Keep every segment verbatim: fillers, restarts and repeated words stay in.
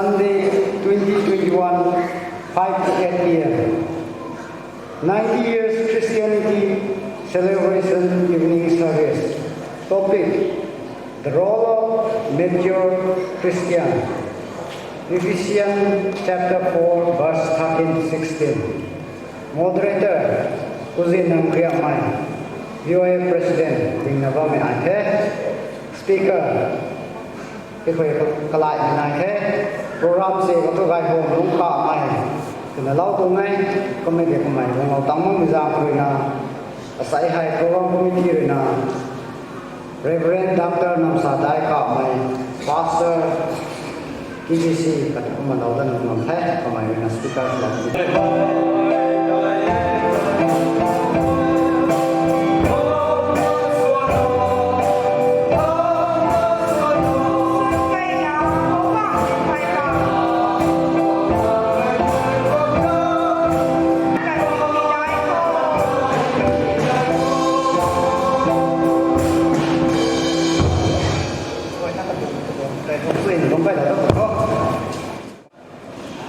Sunday, twenty twenty-one, five to eight p.m. Ninety years Christianity celebration evening service. Topic: the role of mature Christian. Ephesians chapter four, verse thirteen to sixteen. Moderator, Kuzi Namkriamei, V O A President, dingna bammei ai the. Speaker, tikhui kalaimei nai the. Program se kathu gay hom lungc kamei twna lou tuang e. Committee kamei guanglou tang makmei zaeng ruina, asei hei program committee ruina Reverend Doctor Namsadai Kamei, Pastor, T G C, katukumna lou dat nang the, kamei ruina speaker lou.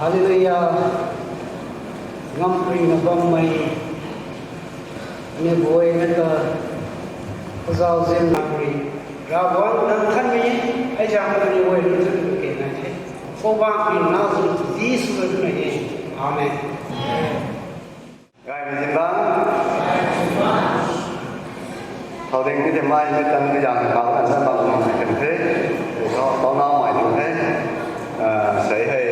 Hallelujah. Ngamprina bammei, aniu guayna ta kazauzian ngamri. Ravguangc nang khatmei, ai zaeng khatmei guay nunc tu ke nai the. Poubauhmei nac zun Jisu mei tu nai e. Amen. Gaymei zingbangc. Thau ding ni the mai ni tan ni yang kau na zan bang bang kan the. Thau, thau na mai tu the. Ah, sei hei,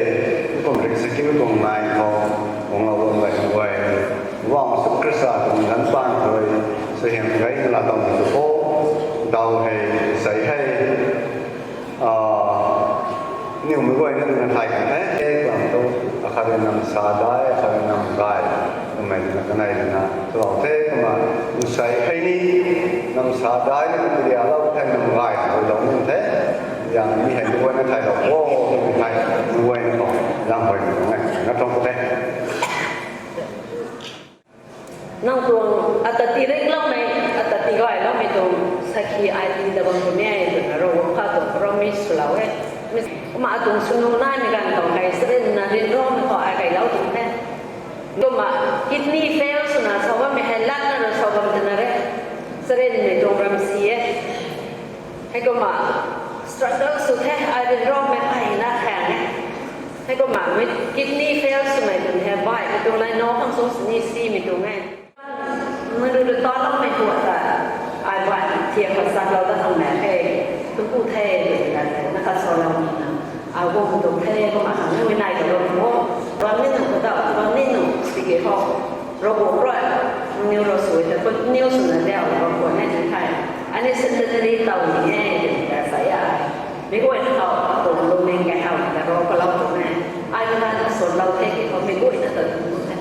kum rik sa kiu kum nai khou, kum ngau bam bai kum guay. Vang Jisu Khrista kum gan pan khou, sei hiam gai na la tang tu khou, dau hei, sei hei. Ah, niw mei guay na na thay kan the, e, kuang tu, akhat rui nam sa dai, akhat rui nam gay, kummei na kanei na, tuang the, kumna, nsei hei ni, nam sa dai ni, kuria lou the, nam gay, kuilou ni the, yang mi hei mei guay na thay lou, o, mi hei, mei guay na khou, yang hoi ni ngai, na tuang the. Nang tuang ata ti ringloumei, ata ti gayloumei tuang sakhi ai ti da bam tuang e twna Ravguangc kha tuang promise swlou e. Kumna atuang swnu naimei ganv tuang hei charynna ryanramei khou ai kailou tuang the. Kumna kidney fail swna sa bammei hei latna rui sa bam twna re. Charynmei tuang ram si e. Heikumna struggle sw the, ai ryanramei pheyna khang e. Heikumna mei kidney fail swmei tuang hei baihmei tuang nai no khang sung sini simei tuang e. Manu rui taloumei hu ta, ai baihmei thiak khat chaklou dat khang mei the, tu ku the, tu na the, na khat salou ni na. Ai guang tu the, kumna khang ni mei nai ta ro mo. Bam ni nu kata, bam ni nu, si ke ho. Ravguangc rui, niw ro sui ta, ku niw swna diau ro khwan e tu the. Ani centenary taw ni e, tu ta sa e. Mei guayna khou, tuang lungning kai hau ta ro kalou tuang e. Ai na na salou the ke khou, mei guayna ta tuang tuang the.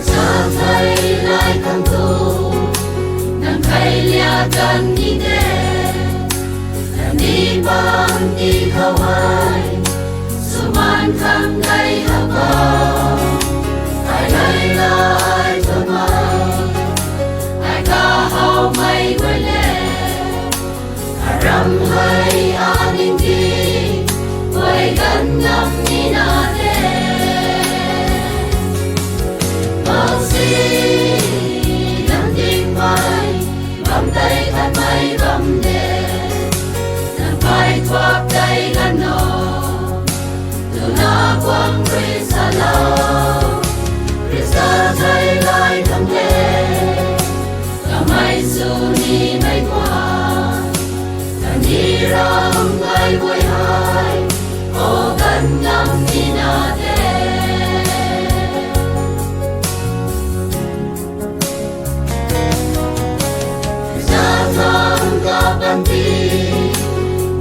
Zathei lai khang tu, nang kailia kan ni de, ani bang ki khou ai, suman khang dei haba, ai lai la ai tumai, ai kahawmei guay le. Aram hei aning ti, guay ganv ngam ni na de. Maksi, nang dingmei, bam tei khatmei bam de. Nang pai thuak tei ganv no, tuna guang rui salou. Khrista thei lai khang de. Kamei sw nimei tuang, kani ram ngai guay hei, o ganv ngam ni na de. Zathang kapanty,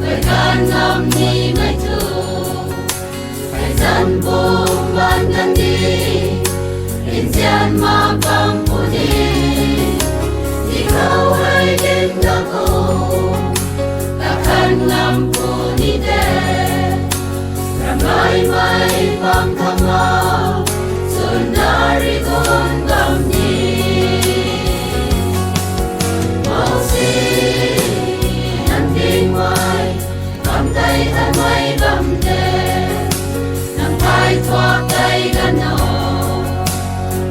guay ganv ngam nimei tu. Hei zan pum ban kan di, nzian mak bam puni, di khou hei dim na khou, Mei pang khang a, suna ri gun bam ni. Mousi, nang ding mei, bam tei than mei bam de. Nang phey thuak tei ganv o,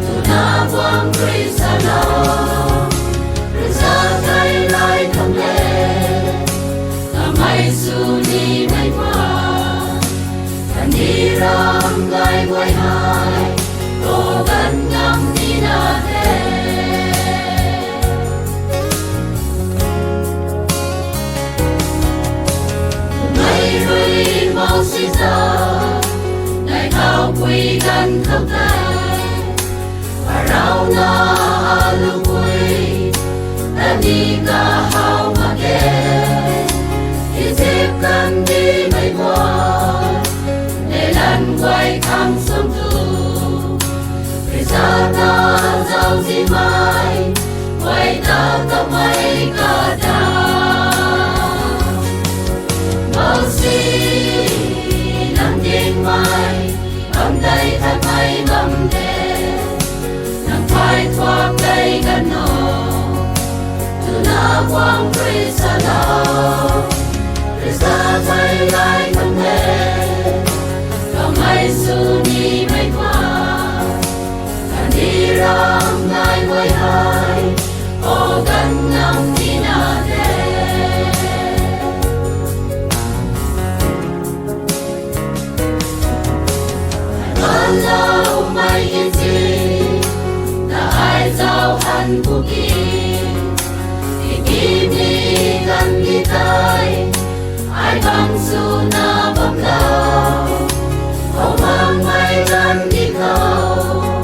tuna buang rui sa lo. Rui sa tei lai khang le, kamei sw ni mei pa. Kani ram gay guay hei, o gan ngam ni na de. Mei rui mou si sa, nai khou pui gan khou tei. Pharaona alupui, tani kahau mak ge. Egypt kandihmei guay, neihlan guay khang sum tu. Khrista ta zauzianmei, guay ta kamei kata. Mousi, nang ding mei, bam tei than mei bam de. Nang phey thuak tei ganv o, tuna buang rui sa lo. Khrista tei lai khang le, kamei sw ni mei pa. Kani ram nai guay hei, o gan ngam ni na de. Maloumei Egypt, na ai zau han kuki. Tiki mi kan di tei, ai bang sw na bam lo. Hou mang mei kan di khou,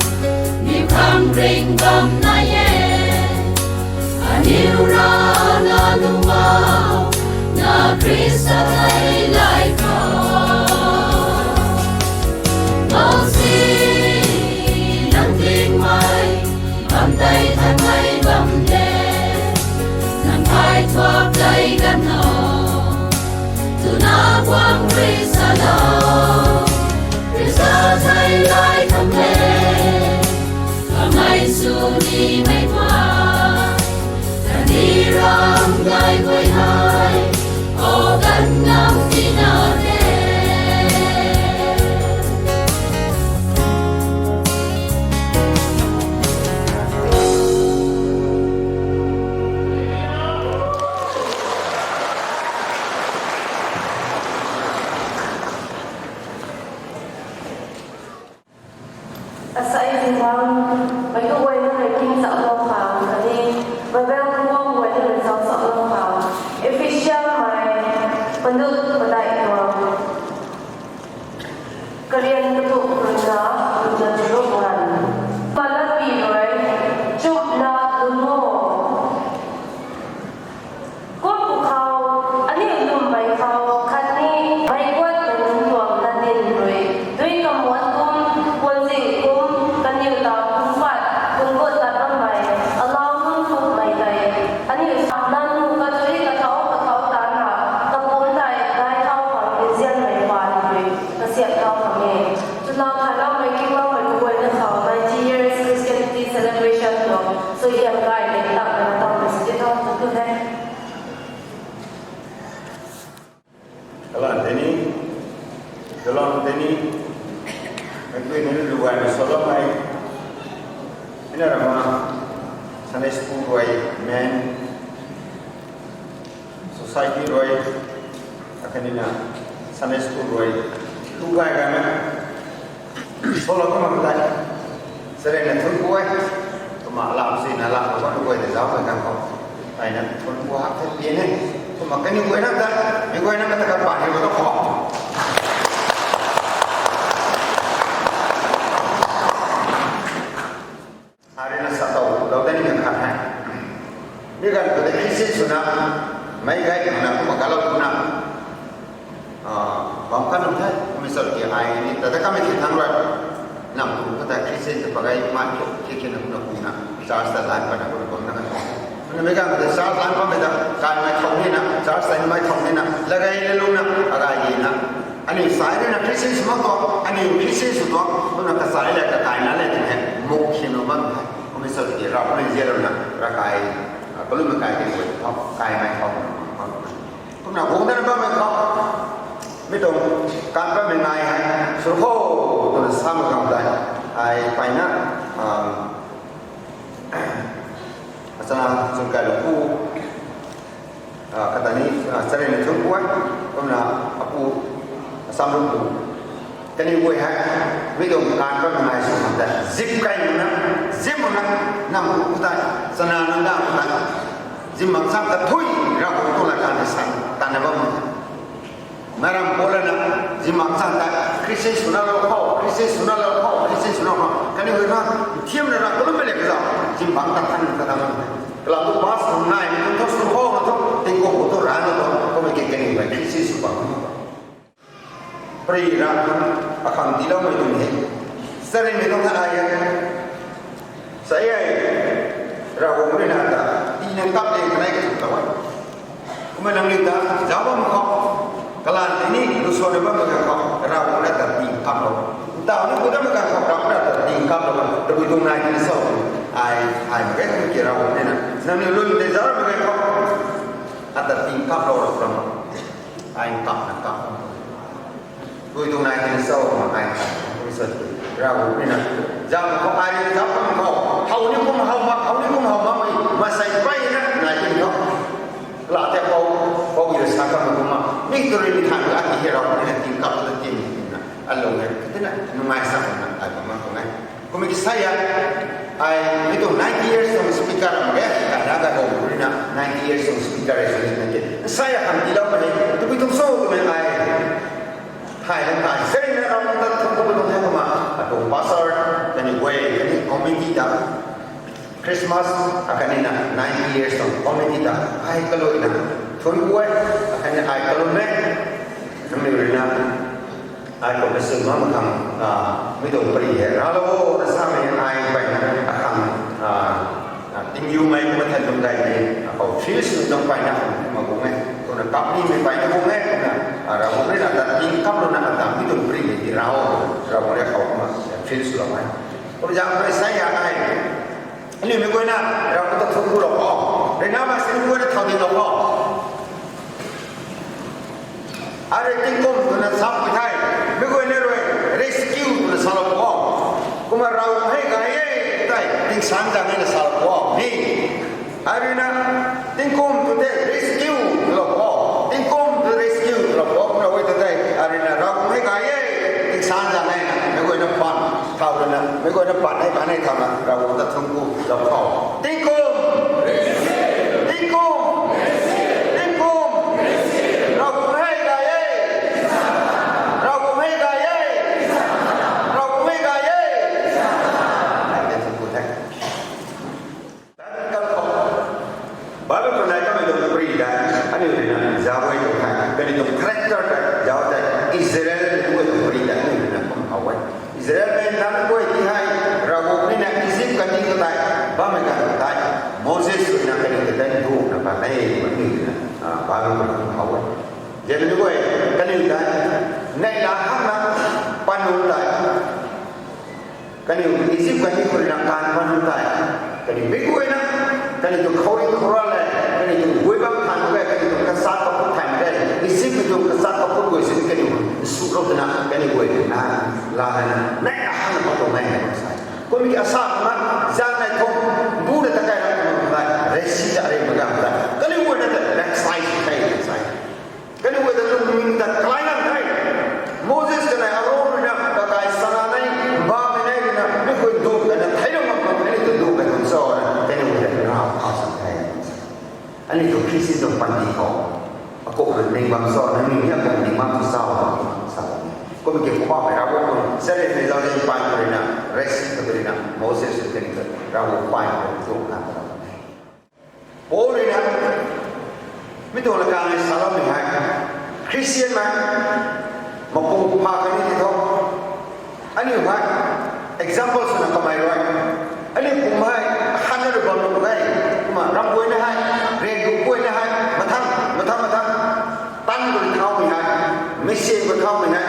mi khang ring bam nai e. Aniu rana lungau, na Khrista tei lai khou. Mousi, nang ding mei, bam tei than mei bam de. Nang phey thuak tei ganv o, tuna buang rui sa lo. Khrista tei lai khang le, kamei sw ni mei pa. Kani ram gay guay hei, o gan ngam ni na de. Asai zingbangc, meic kaguayna rui king chauhlou khang khatni Bible khou guayna rui zauc chauhlou khang, Ephesiamei panuk padeih tuang karian kathumh rui na, rui na charuk nganv. Palatpi rui, chumna lungc o. Kum pwkhou, aniu lwmmei khou khatni meic guatmei nunc tuang latdyn rui, dui kamuan kum, puanzing kum, kaniw ta kum pat, kum gut tat bammei, alau nunc kummei tei, aniu sa nanu kathui kathau kathau tanna, kapumc tei dai thau khang nzianmei paan rui kasiamh thau khang e. Chulou thailoumei kingloumei kaguayna khou ninety years Christianity celebration tuang suaihiam gay ning takna tawmei sw ti tho tu the. Kalan tei ni, kalan tei ni, meic guayna lu gaymei saloumei, ina rama Sunday school rui, men, society rui, akhatnina Sunday school rui, lu gay gaymei, salou kumna tei, sarena thunc ku e, kumna alam sina lam khou lu guay tei zaucmei ganv khou, aina thunc ku hak the pin e, kumna kaniw guayna ta, mi guayna mata kapan ni khou. Arina sa tow lou dani kan khat hei. Mi ganv khou tei Christian swna, meic gay twna kumna kalou twna, bam kan nunc the, kumna sal ki ai ni ta ta kamei ti thang rui. Nam kum khou tei Christian ta pagai man ki, ki, ki na kumna kumna, church ta lan pana kumna bam na kan. Kumna mi ganv khou tei church lan pammei ta, kanmei thau nina, church ta nimei thau nina, lagay le lungna, agay nina. Aniu sai rui na Christian sw mak tuang, aniu Christian sw tuang, kumna kachai le kakaina le twmei hei muk khin lou bam the. Kumna sa tiki Ravguangc rui nzianlouna ravkai, a, kalum kai kani guay khou, kaimei khou, kumna guang dana bammei khou, mi tuang kan bammei ngai hei sw kho, twna sa mak khang tei, ai payna, a, achana chun kai lu pu, a, kata ni, a, charynmei thun guay, kumna apu Assam lu pu, kani guay hei, mi tuang kan bammei ngai sw khang tei zip kai makna, zip makna, nam pu tei, chana nang da pu tei, zip mak chang kathui, Ravguangc tuang lat kan tei san tanna bam. Nai ram pu lana, zip mak chang tei, Christian swna lou khou, Christian swna lou khou, Christian swna khou, kaniw rui na, thiamna ra kalummei le kazauh, zip mak ta than ta than. Kalam thu bus khou nai, mi thu sw khou, na thu, tingkauh khou thu rana thu, kumna ke kaniw hei Christian sw bam. Pray ra, akhang tiiloumei tuang e. Charynmei tuang tha ai e. Sa e, Ravguangc rui na ta, tina kap e kanei kathumh ta e. Kumna nangniw ta, zauc bam khou, kalanv tei ni, lusuanna bammei ganv khou, Ravguangc rui ta tina kap lou. Ntaw ni ku dammei ganv khou, Ravguangc rui ta tina kap lou. Tabui tuang nai tina sa, ai, ai mak ge, kum ki Ravguangc rui na, nangniw lun tei zauc bammei ganv khou, ata tina kap lou ra ram. Ai kapna kap. Tabui tuang nai tina sa, ma ai kap. Kum sa, Ravguangc rui na, zauc bam khou, ai zauc bam khou, how ni kum how mak, how ni kum how makmei, masei peyna nai tina khou. Kalam tei pou, pou i rui sa kamei kumna, mi tu rui mi than ga ti hei Ravguangc rui na tina kap ta tina, alung hei, tina, nungai sa na, ai bam mak tuang e. Kumna ki sa e, ai, mi tuang ninety years tuang speaker ram ge, kaina ga bou rui na, ninety years tuang speaker e sa ni na ke. Sa e, khang tiiloumei, tabui tuang so twmei ai, hai lang kai, sa e na ram ta thun pu tuang the kumna, atuang pastor, kani guay, kani committee ta, Christmas, akhatni na ninety years tuang committee ta, ai kalui na, thun guay, akhatni ai kalum e, nangniw rui na, ai kum na sw bam khang, a, mi tuang pary hei, ralou, na samei ai peyna, akhang, a, a, tinggiumei kumna than tuang dai ni, akhou feel sw tuang peyna, kumna guang e, kumna kap nimei peyna guang e, kumna, a, Ravguangc rui na ta tina kap lou na, ata mi tuang pary hei ti rau, Ravguangc rui khou kumna, feel swlou e. Kumna zang pary sa e ai. Aniu mei guayna, Ravguangc ta thun pu lou khou. Rui na ma si mei guayna thau ding lou khou. Arui tingkum twna sa pui the, mei guayna rui rescue twna salou khou. Kumna Ravguangc hei gay e, tei, tingsaengzaeng e na salou khou. Ni, arui na, tingkum tw tei rescue lou khou. Tingkum tw rescue lou khou. Kumna guay ta tei, arui na Ravguangc hei gay e, tingsaengzaeng e na, mei guayna pan thau rui na, mei guayna pan hei, pan hei thau na, Ravguangc ta thun pu lou khou. Tingkum! Tingkum! Tingkum! Ravguangc hei gay e! Ravguangc hei gay e! Ravguangc hei gay e! Bible khou nai kamei tuang pary tei, aniu rui na zauc e tuang the, kaniw tuang character tei, zauc tei, Israel mei tuang pary tei, aniu rui na kum how e. Israelmei nunc guay ti hei, Ravguangc rui na Egypt kandih khou tei bammei ganv khou tei, Moses rui na kaniw ta tei nduna bam e, aniu rui na, a, Bible khou kum how e. Zan mei guay, kaniw tei, neihla hakna, panun tei, kaniw Egypt kandih khou rui na kan panun tei, kaniw mei guayna, kaniw tuang khouringh khou ra le, kaniw tuang guay bam than mak ge, kaniw tuang kachat kaput than mak ge, Egypt mei tuang kachat kaput guay sini kaniw sw lou twna, kaniw guay na, la na, neihla hakna pat tuang e, sa e. Kumna ki asa kumna, zan nei thum, bu na ta kai ra kumna, Red Sea ta rui mak ge ta, kaniw guayna ta backslide the, sa e. Kaniw guay ta lungning ta kalai lang the. Moses kanei Aaron rui na, kakai sana nei, bammei nei rui na, mei guay nduh kana theilou ngam khang, aniu ta nduh kana sa na, kaniw guay ta rau kha sa the. Aniu tuang Christian tuang panty khou, akumhna ning bam sa, nangniw ni akumhna ning bam tu sa, sa. Kumna ki Poubauhmei Ravguangc tuang charynmei zauzian pan khou rui na, Red Sea khou rui na, Moses rui kaniw ta Ravguangc pan khou rui na, Paul rui na, mi tuang lakaeng hei saloumei hei, Christian mei, mapung pha kani ti tho. Aniu hei, example swna kamei rui. Aniu pum hei, akhatna rui bam nuh e. Kumna ram guayna hei, ren ru guayna hei, mathang, mathang, mathang. Tan rui thaumei hei, mission khou thaumei hei.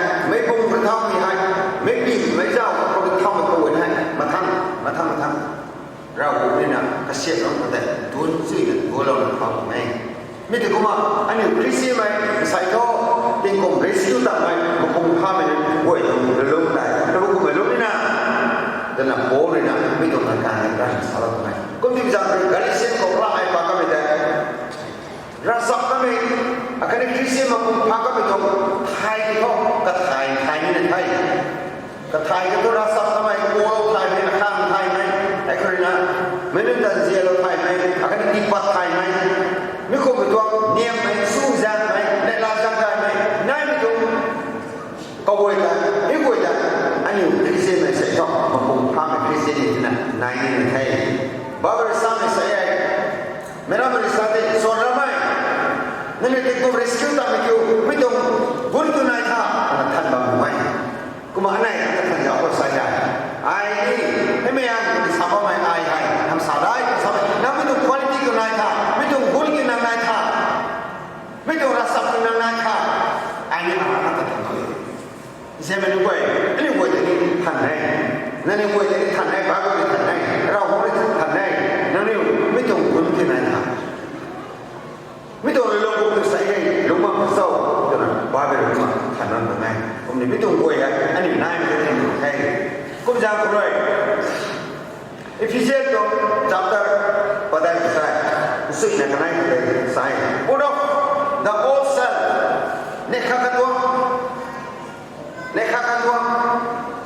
Siat lou khou tei, tun chuina, tun lou na khou kum e. Mi tei kumna, aniu Christian mei, sai thu, tingkum rescue tatmei, mapung phamei, guay tuang lulung tei, karu kummei lung ni na, twna Paul rui na, mi tuang na kan ni kan salou tuang e. Kum tei zang rui Galatian khou la ai pa kamei tei, ravchap kamei, akhatni Christian mapung pha kamei tuang, thay thu, kathay, thay ni na thay. Kathay ka thu ravchap kamei, kual thaymei, akhang thaymei, ai khou rui na, meic nunc ta nzianlou thaymei, akhatni tiipat thaymei, mi kummei tuang, niammei, su zaengmei, neihla zaeng daihmei, naimei tuang, kaguay ta, mi guay ta, aniu Christian mei sei thu, mapung phamei Christian ni twna, nai ni na the. Bible samei sei e, meic rammei rui sa tei, swan rammei, nangniw tingkum rescue tatmei kiu, mi tuang, gun kiu nai tha, twna than bam nuh e. Kumna anei, ana than zauc khou sa e. Ai ni, heimei ang, sa bammei ai hei, ham sa dai, sa bammei, nang mi tuang quality kiu nai tha, mi tuang gun kiu nang nai tha, mi tuang ravchap kiu nang nai tha, ai ni ana ta than khou. Nzianmei nunc guay, aniu guay tei ni than e. Nangniw guay tei ni than e, Bible rui than e, Ravguangc rui than e. Nangniw, mi tuang gun kiu nai tha, mi tuang lulung kum tu sei hei, lungc bam tu cho, twna Bible rui kumna than bam tuang e. Kumni mi tuang guay hei, aniu naimei tei than tuang the. Kum zaeng khou rui, Ephesians tuang chapter padeih padeih, nchuina kanei khou tei sa e. Put off the old self. Neih khat khat tuang, neih khat khat tuang,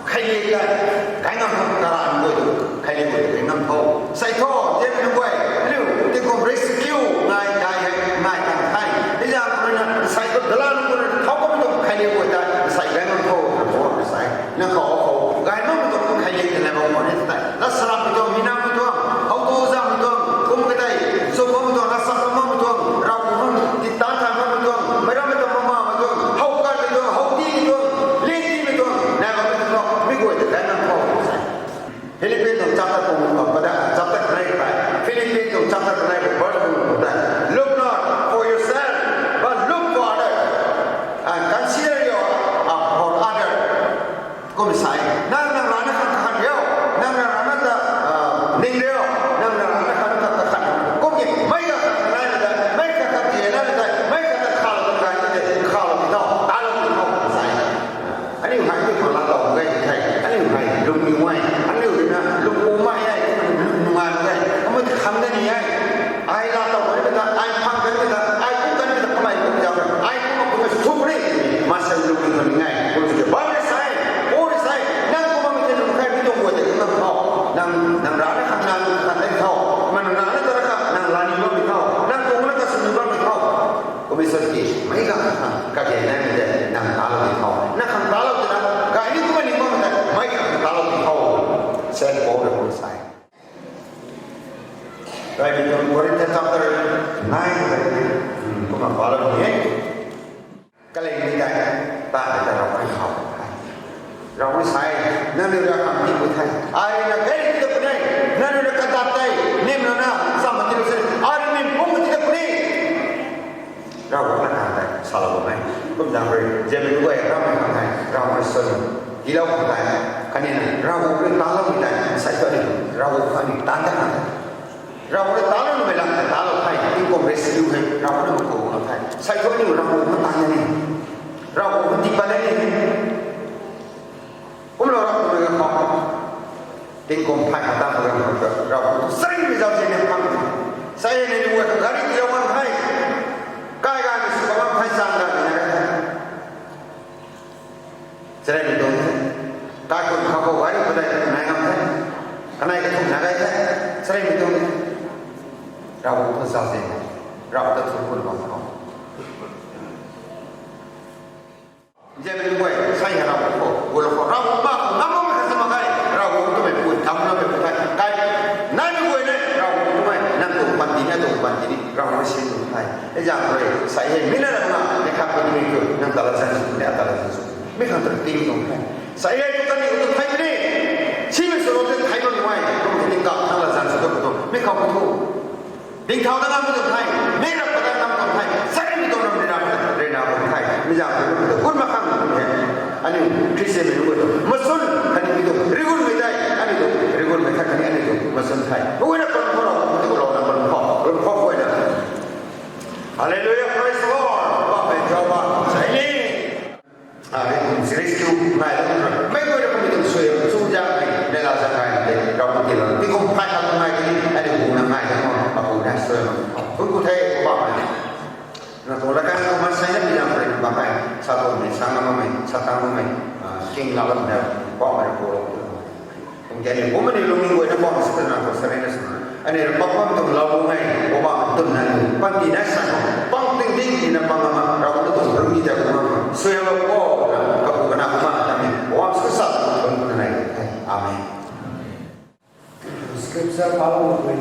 kheiliak tei, kai ngam tho, karanv guay tu, kheiliak guay tu kai ngam tho. Sei thu, nzianmei nunc guay, aniu tingkum rescue ngai, ngai hei, ngai kan the. Hei zaeng khou rui na, sei thu, dalan khou rui na, thau kammei tuang kheiliak guay tei, sei kai ngam tho, twna sa e. Nang khou, khou, gay makmei tuang kheiliak tei nai bam khwan e tei. Lat sarammei tuang, mi nangmei tuang, how tu zaengmei tuang, kum ka tei, chum bammei tuang, ravchap bam makmei tuang, Ravguangc khang titan than makmei tuang, meic rammei tuang, mama mei tuang, how kanmei tuang, how tiimei tuang, lin tiimei tuang, nai bammei tuang, mi guay tei kai ngam tho, sa e. Philippians tuang chapter tuang, uh, padeih, chapter kanei khou tei. Philippians tuang chapter kanei khou verse tuang khou tei. Look not for yourself, but look for others. And consider your, uh, for others. Kum sa e, nang, nang rana khang kakhat riu, nang, nang rana ta, uh, ning riu, nang, nang rana khang ta kakhat. Kum ki, meic kakhat kanei ta, meic kakhat tiana ta, meic kakhat khalou ta, khalou ta, khalou ta, talou ta, sa e. Aniu hei aniu khang laa tow mak ge the, aniu hei lungning e, aniu rui na lungpumei e, lung nungai mak ge, kamei ta khang da ni e. Ai laa tow kanmei ta, ai phang kanmei ta, ai kum kanmei ta, kamei kum zauc e, ai kum mak kummei sw puni, maansei lungning khou ni ngai, kum sw ke, Bible rui sa e, Paul rui sa e, nang kum makmei tei nunc khe, mi tuang guay tei kum mak tho, nang, nang rana khang nang khat tei tho, kumna nang rana ta rana khang nang laa ni bammei tho, nang tuang na kasw ni bammei tho. Kum e sa ki, meic kakhat khang kage naimei tei nang talou di tho. Nang khang talou twna, gay ni kumna ning bammei tei, meic kakhat khang talou di tho. Saint Paul rui kum sa e. Gay ni tuang Corinthians chapter nine tei, hmm, kumna palou ni e. Kaling ni tei, ta tei ta Ravguangc khou. Ravguangc sa e, nangniw rui akhang tiipui the. Ai rui na gay ni ta puni, nangniw rui kadat tei, nim na na, sam ma tiilou se, ai rui nim pum ti ta puni. Ravguangc na kan tei, salou bam e. Kum zaeng rui, nzianmei nunc guay, Ravguangc na kan tei, Ravguangc rui swn, tiilou kan tei, khatni na, Ravguangc rui taloumei tei, sai thu aniu, Ravguangc khou aniu taanv dat kan tei. Ravguangc rui talou numei lam tei talou the, tingkum rescue hei, Ravguangc na mak khou guang the. Sai thu aniu Ravguangc na taanv ni, Ravguangc na tiipat ni. Kumlou Ravguangc na khou, tingkum phay khat ta khou Ravguangc tu saringmei zauzian ni khang. Sai ni guay khang gari tiilou ngam the. Kai gaymei sw bam the, chang gaymei na the. Charynmei tuang the. Kaikhunc khou khou gari padeih nai ngam the. Kanei kathumh na gay the. Charynmei tuang the. Ravguangc tu zauzian ni. Ravguangc ta thun kun bam khou. Nzianmei nunc guay, sai hei Ravguangc khou, guay lou khou, Ravguangc ma khou, ngam makmei khat si mak ge, Ravguangc twmei pui, damcloumei pui the, kai, naimei guay ne, Ravguangc twmei, nang tuang panty ni, atuang panty ni, Ravguangc sin tuang the. Hei zaeng rui, sai hei, mi na rana, mi khat puni mi tu, nang ta la zan sw, ni ta la zan sw, mi khang tu ting tuang the. Sai hei tu kaniw tu thei puni, simei swlou tei thei bam ni e, kum ti tingkauh thangc la zan sw tu, mi khou tu. Dingthau ta ngam tuang the, mei rap ta ngam tuang the, sarimei tuang ram rui na, rui na tuang the, mi zaeng rui na, kum mak khang tuang the, aniu Christian mei nunc guay tu, masun, khatni mi tuang, rigunmei tei, aniu tuang, rigunmei khat khatni aniu tuang, masun the. Mei guay na kan khou rui, Satan mei, ah, king la lam na, bam mei ko lo. Kum kani, bam mei lung ni guay na bam sa na ko sa na sa na. Ani ra bam bam tum lau bam mei, bam bam tum na ni. Pan ti na sa ko. Pan ting ting ni na pan ma, ra ko tum lung ni da ko ma. Sui lo ko na, ka ko na ko ma na ni. Bam sa sa ko na ni. Amen. Scripture Paul rui,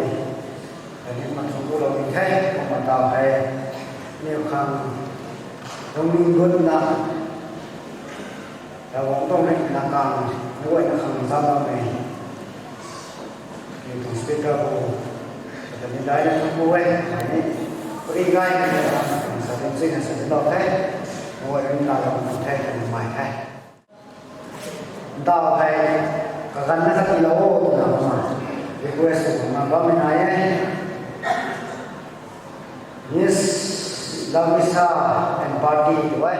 kaniw ma thungc ku lou ni the, kumna tau hei, niw khang, lungning gutna, Ravguangc tuang ringh na khang, guayna khang zam bam e. Niw tuang speaker khou, kaniw dai na thungc ku e, hei ni, pui gay na, sa din ching na sa din lou the, guay ringh na lou the, kaniw mai the. Ntau hei, kaganv na khat tiilou o, twna kumna request sw kumna bammei nai e. Miss Lamisa and party tu e.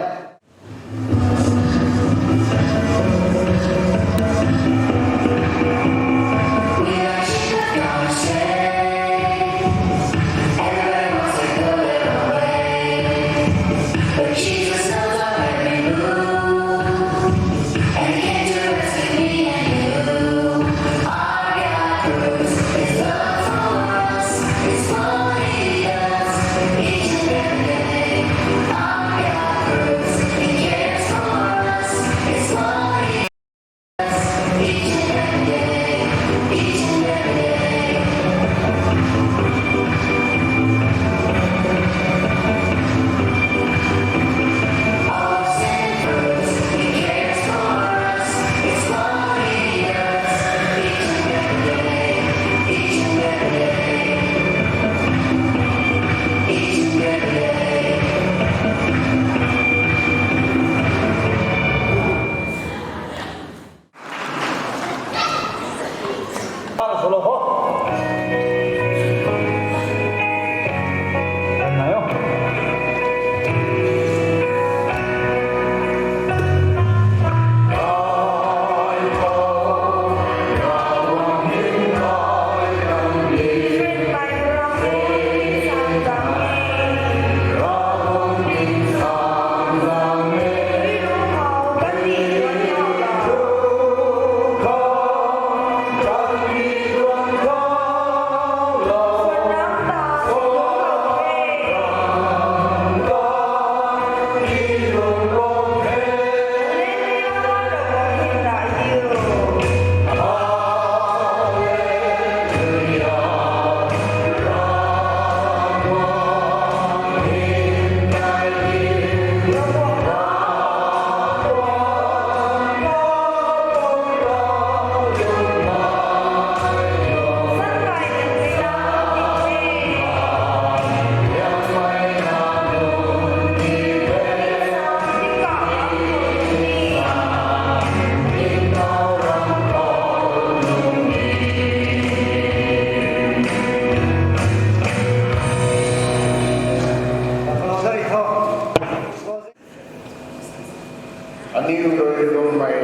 Aniu rui lungmei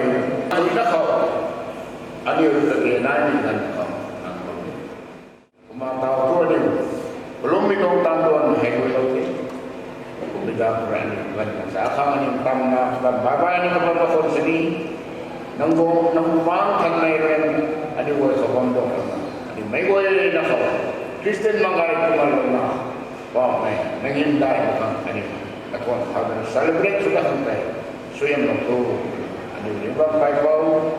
tui na khou, aniu ta ke nai ni kan khou nang lung ni. Kumna tau tu aniu, lungmei tuang tan tuan hei rui lou the. Kummei da khou rui aniu kan kan sa khang aniu tam na, kan bye bye aniu kan na khou sini. Nang bo, nang bang kan nai ren, aniu guay khou bam dong na. Aniu mei guay na khou, Christian mangai kumna lung na. Bam mei, nang hymdaihmei khang aniu, na tuan khou na celebrate sw da khang tei. Suaihiam lou tu, aniu ni bam kai bau.